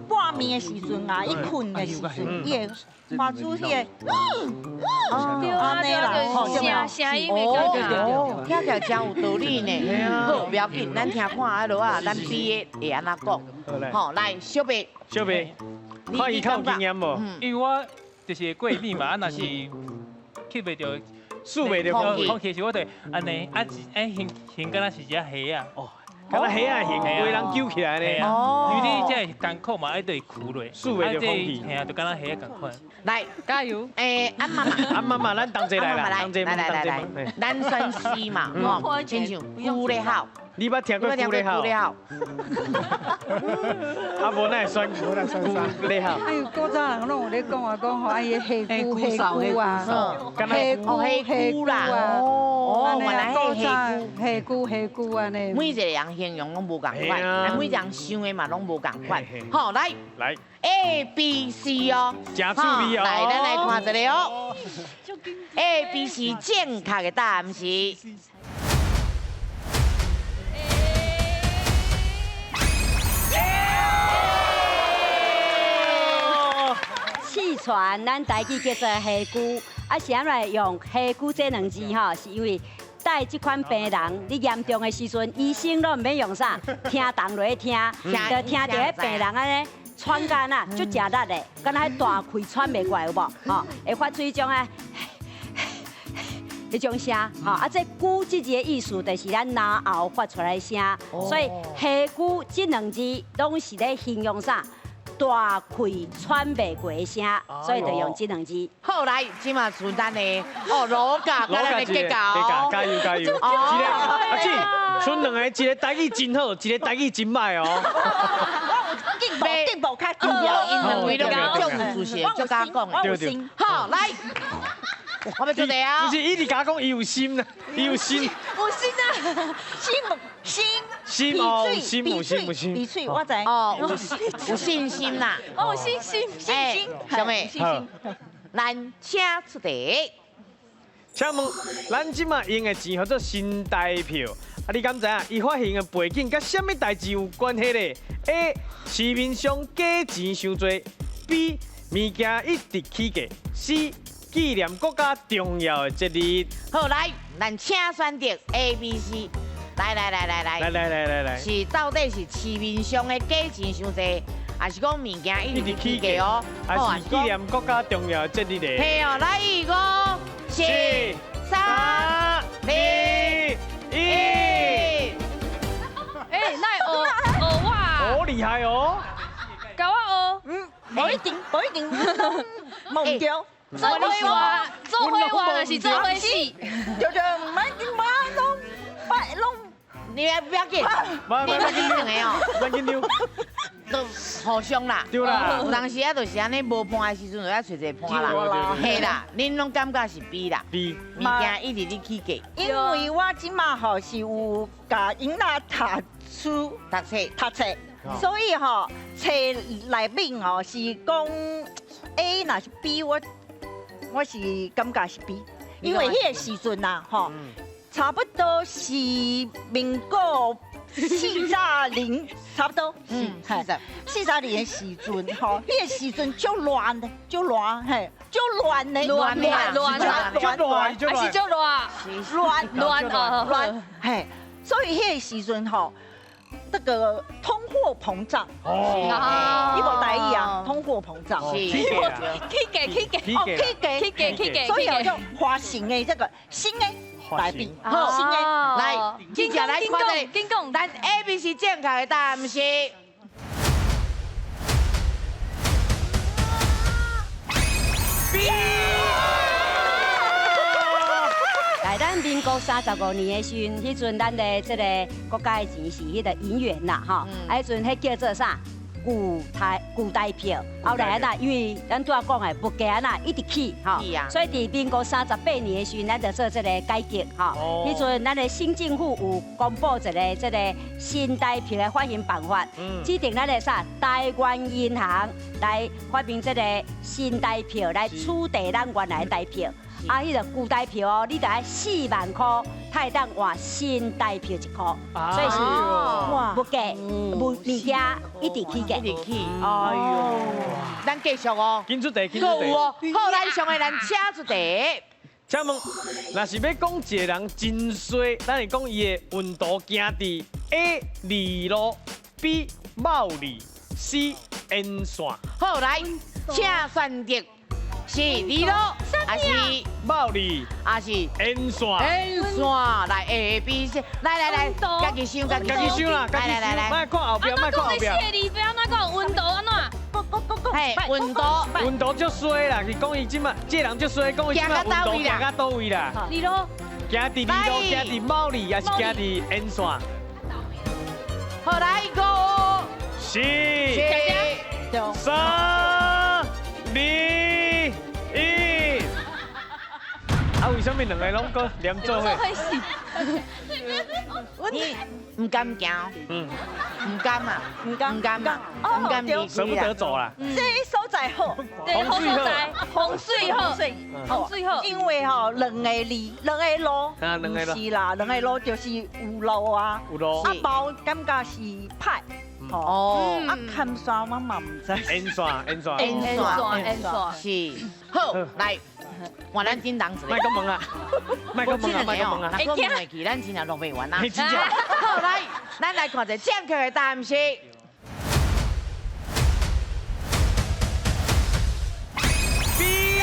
半暝的時陣啊，伊睏的時陣，伊會發出彼個，對啊，對啊，聲聲音會感覺。聽起來真有道理呢。好，不要緊，咱聽看啊落啊，咱 B 的會按怎講？好，來小白，小白，看伊較有經驗無？因為我就是會過敏嘛，啊若是吸袂著，吸袂著空氣，空氣時我就按呢，啊是哎形形敢若是只蝦仔。哦，敢若蝦仔形，規人揪起來呢。哦，因為你這艱苦嘛，愛對跍落，吸袂著空氣，嘿啊，就敢若蝦仔仝款。來，加油！欸，阿媽媽，阿媽媽，咱同齊來啦，同齊來來來來，咱選 C 嘛，吼，親像龜咧吼。你捌聽過龜咧吼？啊，無哪會選龜咧吼？哎呦，古早人攏有咧講啊，講吼，哎呀，氣龜氣龜啊，氣龜氣龜啦，哦，原來古早氣龜氣龜按呢。每一個人形容攏無仝款，每一個人想的嘛攏無仝款。好，來，來，A、B、C 哦，真趣味哦。來，咱來看一下哦。A、B、C 正確的答案是。氣喘，咱台語叫做氣龜，啊是按怎用氣龜這兩字吼，是因為帶這款病人，你嚴重的時陣，醫生攏毋免用啥，聽筒落去聽，就聽著彼病人按呢喘甲若足食力的，敢若彼大氣喘袂過來有無？吼，會發出彼種的彼種聲，吼啊，這龜這字的意思就是咱咽喉發出來的聲，所以氣龜這兩字攏是咧形容啥？大氣喘袂過的聲，所以就用這兩字。好，來，這馬剩咱的哦，羅家，咱的結果，加油加油！阿姊，剩兩個，一個台語真好，一個台語真歹哦。我有進步，進步較緊要，𪜶兩位攏足有自信，足敢講的。對對。好，來，我欲出題啊！不是，伊直共講伊有心啦，伊有心。有心啊，心心。心哦，心有心有心。鼻喙我知。哦，有信心啦。哦，信心信心。小妹，咱請出題。請問，咱這馬用的錢號做新台票，啊，你敢知影？伊發行的背景佮啥物代誌有關係咧？A. 市面上假錢傷濟；B. 物件一直起價；C. 紀念國家重要的節日。好，來，咱請選擇 A、B、C。來來來來來，來來來來來，是到底是市面上的價錢傷濟，還是講物件一直起價哦？還是紀念國家重要的節日咧？嘿哦，來五、四、三、二、一。哎，那學學我？好厲害哦！教我學。嗯，無一定，無一定，無毋對。做伙活，做伙活，就是做伙死。對對，唔一定嘛，攏擺攏。你不要緊，你別緊張的哦，別緊張，都互相啦。對啦，有當時啊，就是按呢無伴的時陣，就愛揣一個伴啦。嘿啦，恁攏感覺是 B 啦，B 物件一直咧起價。因為我這馬吼是有共囡仔讀書、讀冊、讀冊，所以吼冊內面吼是講 A 若是 B，我是感覺是 B，因為彼個時陣啊吼。差不多是民國40年，差不多，40年的時陣，吼，彼個時陣足亂的，足亂，嘿，足亂的，亂亂亂亂，還是足亂，亂亂哦，亂，嘿，所以彼個時陣吼，那個通貨膨脹，哦，你無台語啊，通貨膨脹，起價起價，哦，起價起價起價，所以就華新的這個新的。台幣，好，新的來，接下來看這個，咱 A、B、C 正確的答案是 B。來，咱民國35年的時陣，彼陣咱的這個國家的錢是彼個銀元啦，吼，啊，彼陣彼叫做啥？古台票，後來啊，因為咱拄仔講的物價啊一直起，吼，所以佇民國38年的時陣，咱就做這個改革，吼。彼陣咱的新政府有公布一個這個新台票的發行辦法，指定咱的啥台灣銀行來發明這個新台票，來取代咱原來的台票。啊，彼個舊台票哦，你著愛4萬箍，才會當換新台票1箍，所以是物價物件一直起價，一直起。哎呦，咱繼續哦，緊出題，緊出題。好，咱上個咱請出題。請問，若是欲講一個人真衰，咱會講伊的運途行佇 A 二路，B 茂里，C 沿線。好，來，請選擇。是二路，還是茂里，還是沿線？沿線來 A B C，來來來，家己想，家己想啦，來來來來，莫看後壁，莫看後壁。四個字，欲按怎講？溫度按怎？嘿，溫度，溫度足衰啦，是講伊這馬，這人足衰，講伊這馬溫度行到佗位啦？二路，行佇二路，行佇茂里，還是行佇沿線？好，來五、四、三、二、一。啊，為啥物兩个攏閣連做伙？你毋甘行？嗯，毋甘啊，毋甘，毋甘啊，毋甘離捨不得走啦。這所在好，對，好所在，風水好，風水好。因為吼兩個字，兩個路，兩個路，是啦，兩個路就是有路啊，有路。啊，無感覺是歹。哦，啊，坎線我嘛毋知。沿線，沿線，沿線，沿線，是。好，來。換咱叮當一個。莫閣問啊，莫閣問啊，莫閣問啊。若閣問落去，咱真正錄袂完啊。好，來，咱來看一下正確的答案是。B。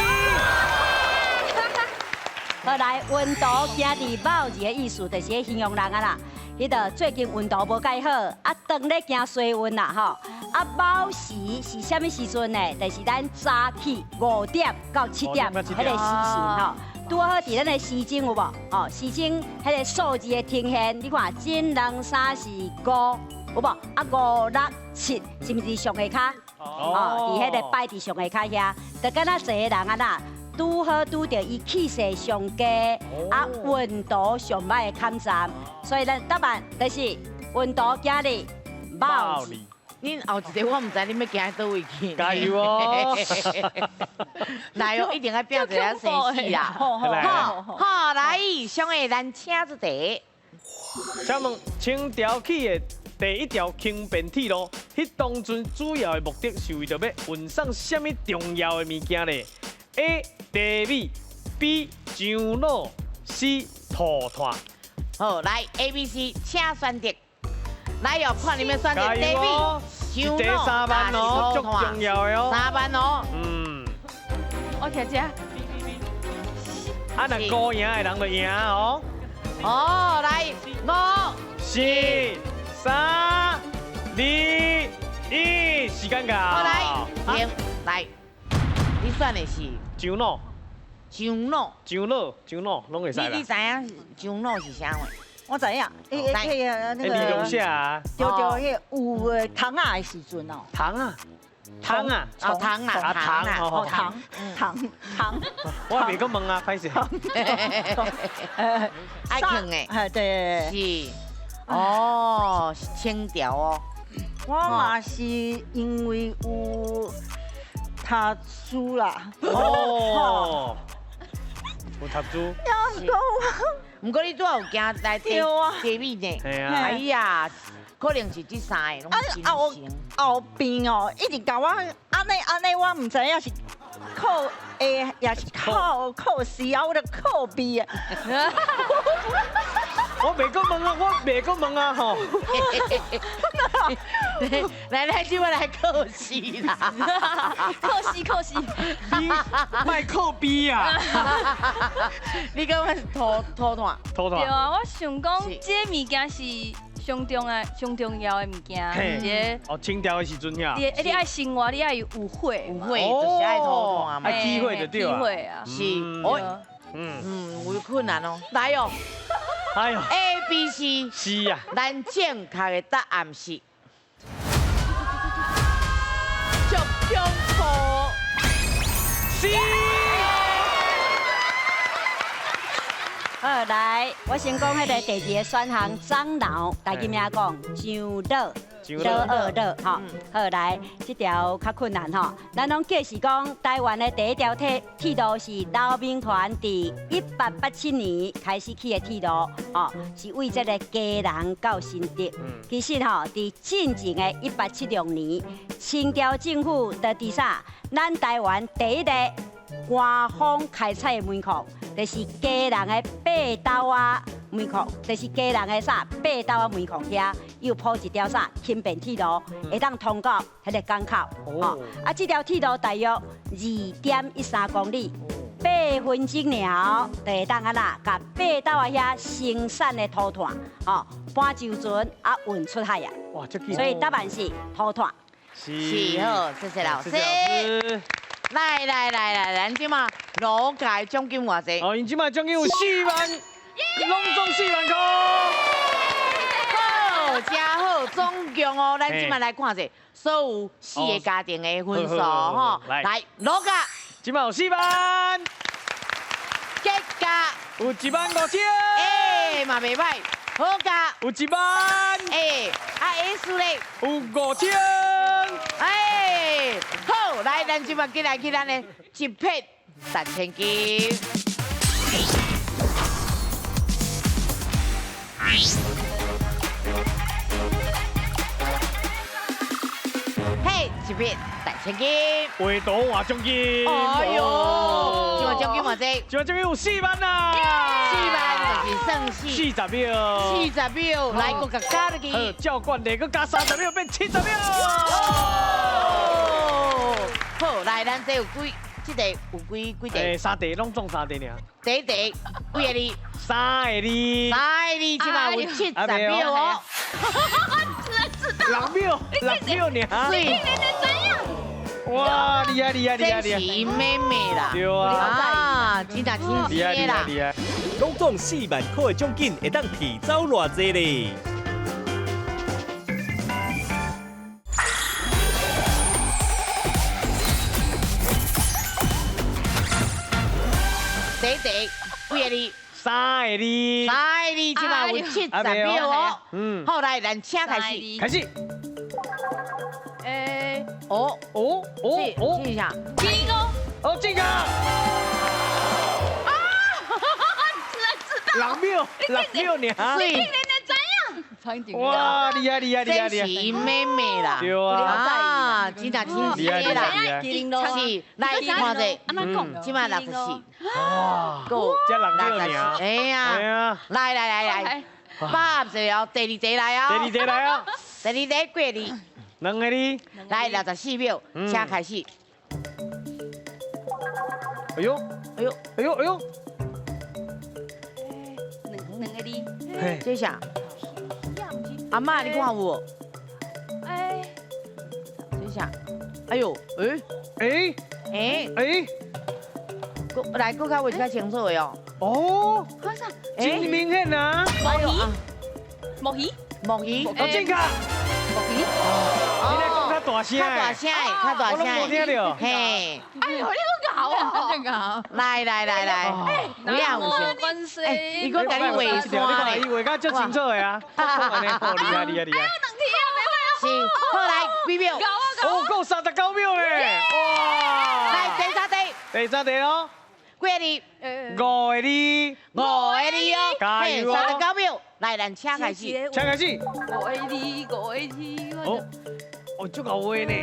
好，來，溫度行佇某字的意思，就是咧形容人啊啦。彼個最近溫度無蓋好，啊，當咧行衰運啦吼。啊，卯時是啥物時陣呢？就是咱早起5點到7點，彼個時辰吼。拄好佇咱的時鐘有無？哦，時鐘彼個數字的呈現，你看，一、兩、三、四、五，有無？啊，5、6、7，是毋是上下跤？哦，佇彼個擺佇上下跤遐，就敢若一個人啊啦。拄好拄著伊氣勢上低，啊，溫度上歹的坎站，所以咱答案就是溫度今日卯字。恁後一个我毋知恁欲行佗位去。加油哦！來哦，一定愛拼一下生死啦！好，好，來，上個咱請出題。請問清朝起的第一條輕便鐵路，彼當陣主要的目的是為著欲運送啥物重要的物件咧？A. 茶米，B. 樟腦，C. 塗炭。好，来 A、B、C，请选择。来哦，看你们选择第一，第3万哦，足重要的哦。3万哦。嗯。我徛这。啊，若高赢的人就赢哦。哦，来，5、4、3、2、1，时间到。好，来，停，来，你选的是？上脑。上脑。上脑，上脑，拢会使啦。你知影上脑是啥话？我知影，那个。你用啥？对对，迄有的糖仔的时阵哦。糖啊。糖啊，糖啊，糖啊，糖糖糖。我袂阁问啊，歹势。爱困的，哎对。是，哦，是清朝哦。我嘛是因为有读书啦。哦。有读书。毋过你拄仔有行来地地米呢？哎呀。可能是这三个拢真成。后边哦，一直共我按呢按呢，我毋知影是靠 A，也是靠 C 啊，我就靠 B 啊。我袂阁问啊，我袂阁问啊吼。来来，这摆来靠 C 啦。靠 C 靠 C。你莫靠 B 啊。你感觉是土土炭？土炭。对啊，我想讲这个物件是。上重要、上重要的物件，一个哦，清朝的时阵呀，你你爱生活，你爱有火，有火就是爱土炭嘛，爱起火就对啊，啊，是，哦，有困难哦，来哦，哎呦，A B C，是啊，咱正确的答案是，足恐怖，C。好，来，我先讲彼个第二个选项，樟脑，台语名讲樟脑，老二老，吼。好，来，这条较困难吼。咱拢计是讲，台湾的第一条铁路是刘铭传伫1887年开始起的铁路，吼，是为这个基隆到新竹。其实吼，伫进前的1876年，清朝政府就伫啥，咱台湾第一个官方开采的煤矿。就是基隆的八斗仔煤矿，就是基隆的啥八斗仔煤矿遐，又铺一条啥轻便铁路，会当通到彼个港口。哦，啊，这条铁路大约2.13公里，8分钟了，就会当啊啦，共八斗仔遐生产的土炭，吼，搬舟船啊运出海啊。哇，这所以答案是土炭。是好，谢谢老师。来来来来，咱这马罗家奖金偌济？哦，𪜶这马奖金有4万，拢总4万块。好，真好，总共哦，咱这马来看者所有4个家庭的分数吼。来，罗家这马有4万，结家有1万5千，哎，嘛袂歹。好家有1万，哎，啊 S 咧有5千，哎，好，来，咱这马进来去咱的一片值千金。嘿，一片值千金，画图换奖金。哎呦，这马奖金偌济？这马奖金有4万啦，4万就是算40秒，40秒，来，阁共加落去。好，照惯例，阁加30秒，变70秒。好，来，咱这有几？这个有几几题？ 3题，拢总3题尔。第一题几个字？3个字。3个字，这马有70秒哦。 6秒，6秒尔。水。哇，厉害厉害厉害！这是𪜶妹妹啦。对啊。啊，真正真厉害厉害厉害！拢总4万块的奖金会当提走偌济咧？第一题几个字？3个字。3个字，这马有70秒哦。嗯。好，来，咱请开始。开始。哎。哦哦哦哦！试一下。进哦。哦，进啊！啊！知道。 6秒，6秒尔。水。哇，厉害厉害厉害！这是𪜶妹妹啦。对啊。啊，啊，真正真厉害啦，厉是，来看者，这马64，哇，才6秒尔，哎呀，来来来来，把握一下哦，第二题来哦，第二题来哦，第二题几个字？2个字。来64秒，请开始。哎呦，哎呦，哎呦，哎呦，两个字。这啥？阿嬷，你看有无？哎，这啥？哎呦，哎，哎，哎，哎，来，阁较画较清楚的哦。哦，真明显啊！墨鱼，墨鱼，墨鱼，哦，正确。墨鱼。你来讲较大声，较大声，较大声。我拢无听到。嘿。哎呦，你讲𠢕哦，真𠢕。来来来来，有影有像。哎，伊阁共你画山咧，伊画甲足清楚的啊。厉害厉害厉害。两题啊，袂歹是，好来几秒？哦，够39秒咧！哇！来第三题。第三题咯。几个字？5个字。5个字哦。加油哦！39秒，来，咱请开始。请开始。5个字，5个字。哦，哦，足𠢕画呢。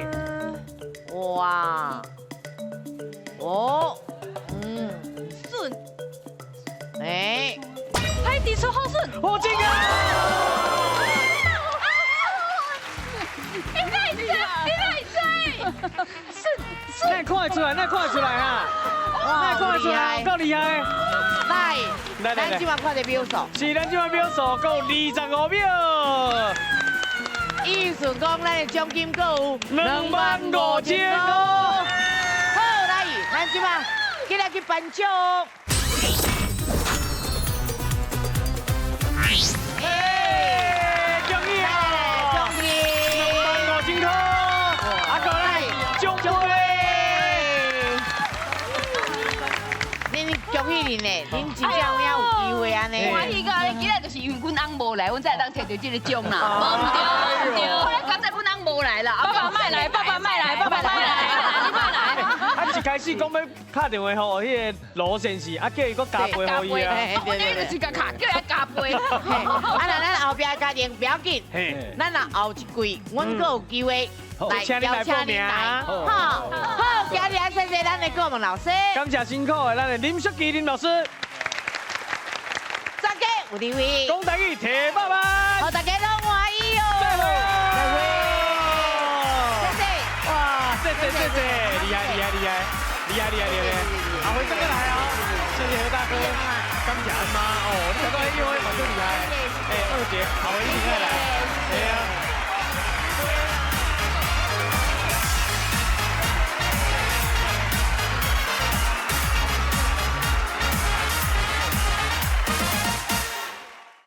哇！哦，嗯，顺。哎，海底出好顺。我这个。你哪会知？你哪会知？顺顺。那看得出来，那看得出来啊！那看得出来，够厉害！来，来来，咱这马看著秒数。是，咱这马秒数够25秒。意思讲，咱的奖金阁有25000块。好，来，咱这马进来去颁奖。哎，恭喜啊！恭喜！ 25000块，阿哥来奖杯。恁恭喜恁呢，恁真正有影有机会按呢。欢喜到今仔就是因为阮翁无来，阮才会当摕著这个奖啦。无毋对，无毋对，我刚才阮翁无来啦。爸爸莫来，爸爸莫来，爸爸莫来，你莫来。啊，一开始讲欲敲电话予彼个罗先生，啊叫伊阁加倍予伊啊。我那就是共敲，叫伊加倍。啊，那咱后壁家庭不要紧，咱若后一季，阮阁有机会来邀请恁来。好，好，今日来谢谢咱的顾问老师，感谢辛苦的咱的林淑琪林老师。大家有智慧，讲台语提百万，予大家拢欢喜哦。再会，再会，谢谢。哇，谢谢谢谢，厉害厉害厉害，厉害厉害厉害，阿辉再来啊！谢谢何大哥，感谢阿妈哦，你看到伊位嘛足厉害，哎，二姐，阿辉一定爱来，对啊。